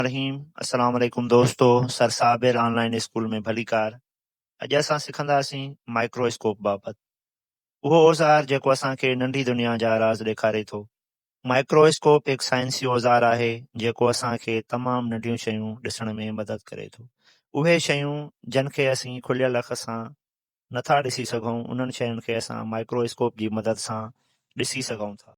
الرحيم السلام عليڪم دوستو سر صابر آن لائن اسڪول ۾ ڀليڪار اڄ اسان سکنداسين مائڪرو اسڪوپ بابت اهو اوزار جيڪو اسان کي ننڍي دنيا جا راز ڏيکاري ٿو مائڪرو اسڪوپ هڪ سائنسي اوزار آهي جيڪو اسان کي تمام ننڍيون شيون ڏسڻ ۾ مدد ڪري ٿو اهي شيون جن کي اسين کليل اک سان نٿا ڏسي سگهون انهن شين کي اسان مائڪرو اسڪوپ جي مدد سان ڏسي سگهون ٿا.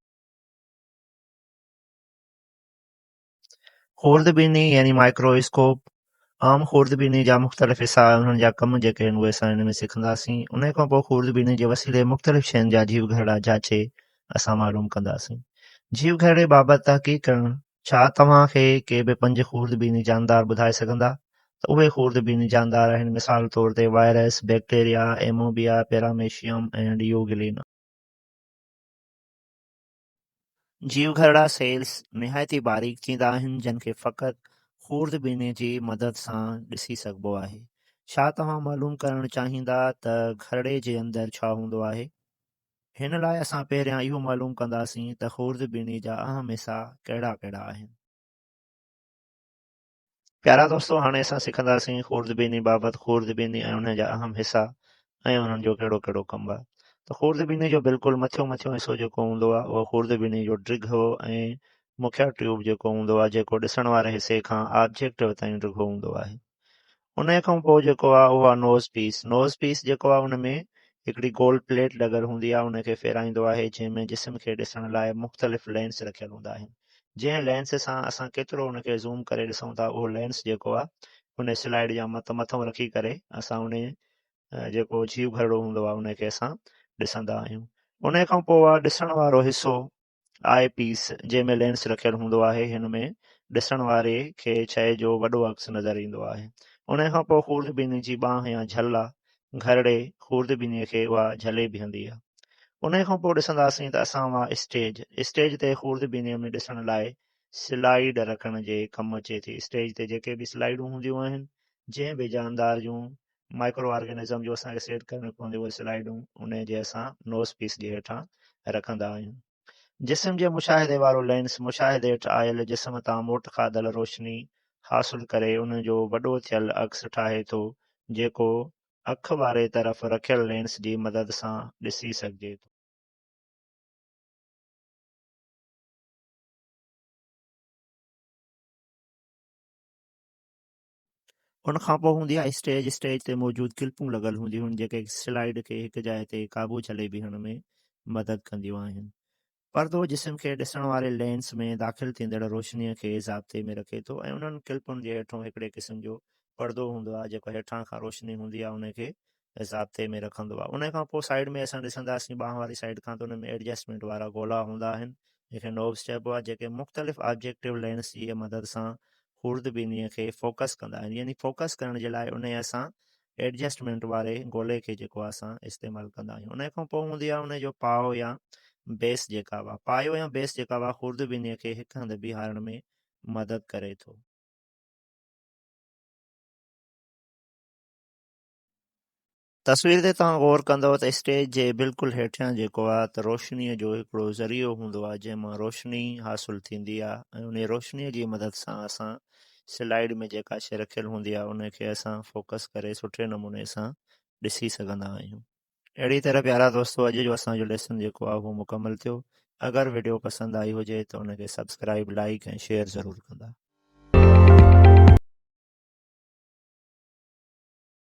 خوردبيني يعني مائڪرو اسڪوپ، عام خوردبيني جا مختلف حصا ۽ انهن جا ڪم جيڪي آهن اهي اسان هن ۾ سکنداسين. انهي کان پوء خوردبيني جي وسيلي مختلف شين جا جيوگهرڙا جاچي اسان معلوم ڪنداسين. جيوگهرڙي بابت تحقيق ڪرڻ، ڇا توهان کي ڪي به پنج خوردبيني جاندار ٻڌائي سگهندا ته اهي خوردبيني جاندار آهن مثال طور تي virus, bacteria, amoeba, paramecium ۽ euglena. جيوگهرڙا Cells نهايت ئي باريڪ ٿيندا آهن جن کي فقط خوردبيني جي مدد سان ڏسي سگهبو آهي. ڇا توهان معلوم ڪرڻ چاهيندا ته گهرڙي جي اندر ڇا هوندو آهي؟ هن لاء اسان پهريان اهو معلوم ڪنداسين ته خوردبيني جا اهم حصا ڪهڙا ڪهڙا آهن. پيارا دوستو هاڻي اسان سکنداسين خوردبيني بابت خوردبيني ۽ انهن جا اهم حصا ۽ انهن جو ڪهڙو ڪهڙو ڪم آهي ته خوردبيني جو بلڪل مٿيون مٿيون حصو جيڪو هوندو آهي اهو خوردبيني جو ڊگهو ۽ مکيه ٽيوب جيڪو هوندو آهي جيڪو ڏسڻ واري حصي کان آبجيڪٽو تائين ڊگهو هوندو آهي انهي کان پوء جيڪو آهي اهو آهي نوز پيس نوز پيس جيڪو آهي ان ۾ هڪڙي گول پليٽ لڳل هوندي آهي ان کي ڦيرائيندو آهي جنهن ۾ جسم کي ڏسڻ لاء مختلف لينس رکيل هوندا آهن جنهن لينس سان اسان ڪيترو ان کي زوم ڪري ڏسون ٿا اهو لينس جيڪو آهي ان سلائيڊ جا مت مٿئون رکي ڪري اسان ان جيڪو جيو گهرڙو هوندو آهي ان کي اسان ڏسندا آهيون ان کان پوء آهي ڏسڻ وارو حصو آء پيس جنهن ۾ لينس رکيل هوندو آهي هن ۾ ڏسڻ واري کي شيء جو وڏو عڪس نظر ايندو آهي ان کان پوء خوردبيني جي ٻانهن يا جهل آهي گهرڙي خوردبينيء کي اها جهلي بيهندي آ. انهيء کان پوء ڏسنداسين ته اسان اها اسٽيج، اسٽيج تي خوردبينيء ۾ ڏسڻ لاء سلائيڊ رکڻ جي ڪم اچي ٿي. اسٽيج تي جيڪي به سلائيڊون هونديون آهن، جنهن به جاندار جون مائڪرو آرگنزم جون اسان کي سيٽ ڪرڻيون پونديون اهي سلائيڊون انهيء جي اسان نوز پيس جي هيٺان رکندا آهيون. جسم جي مشاهدي وارو لينس مشاهدي هيٺ آيل جسم تان موٽ کاڌل روشني حاصل ڪري ان جو وڏو ٿيل عڪس ٺاهي ٿو جيڪو اک واري طرف رکيل لينس جي مدد سان ڏسي سگهجي ٿو. ان کان پوء هوندي آهي اسٽيج، اسٽيج تي موجود ڪلپون لڳل هونديون آهن جيڪي سلائيڊ کي هڪ جاء تي قابو جهلي بيهڻ ۾ مدد ڪنديون آهن. پردو جسم کي ڏسڻ واري لينس ۾ داخل ٿيندڙ روشنيء کي ضابطي ۾ رکي ٿو ۽ انهن ڪلپن جي هيٺون هڪڙي قسم جو پردو هوندو آهي جيڪو هيٺان کان روشني هوندي آهي ان کي ضابطي ۾ رکندو آهي. ان کان پوء سائيڊ ۾ اسان ڏسنداسين ٻانهن واري سائيڊ کان ته ان ۾ ايڊجسٽمينٽ وارا گولا هوندا آهن جنهن کي نوبس چئبو آهي جيڪي مختلف آبجيڪٽو لينس جي مدد سان خوردبينيء کي فوڪس ڪندا آهن يعني فوڪس ڪرڻ جي لاء انهيء اسان ايڊجسٽمينٽ واري گولي کي جيڪو آهي اسان استعمال ڪندا آهيون انهيء کان پوء هوندي آهي انهيء جو پاء يا بيس جيڪا آهي پايو يا بيس جيڪا آهي خوردبينيء کي هڪ هنڌ بيهارڻ ۾ مدد ڪري ٿو. تصوير تي توهان غور ڪندؤ ته اسٽيج جي بلڪل هيٺيان جيڪو آهي ته روشنيء جو هڪڙو ذريعو هوندو آهي جنهن مان روشني حاصل ٿيندي آهي ۽ انهي روشنيء جي مدد سان اسان سلائيڊ ۾ جيڪا شيء رکيل هوندي آهي ان کي اسان فوڪس ڪري سٺي نموني سان ڏسي سگهندا آهيون. اهڙي طرح پيارا دوستو اڄ جو اسان جو ليسن جيڪو آهي اهو مڪمل ٿيو اگر وڊيو پسند آئي هجي ته ان کي سبسڪرائيب لائيڪ ۽ شيئر ضرور ڪندا.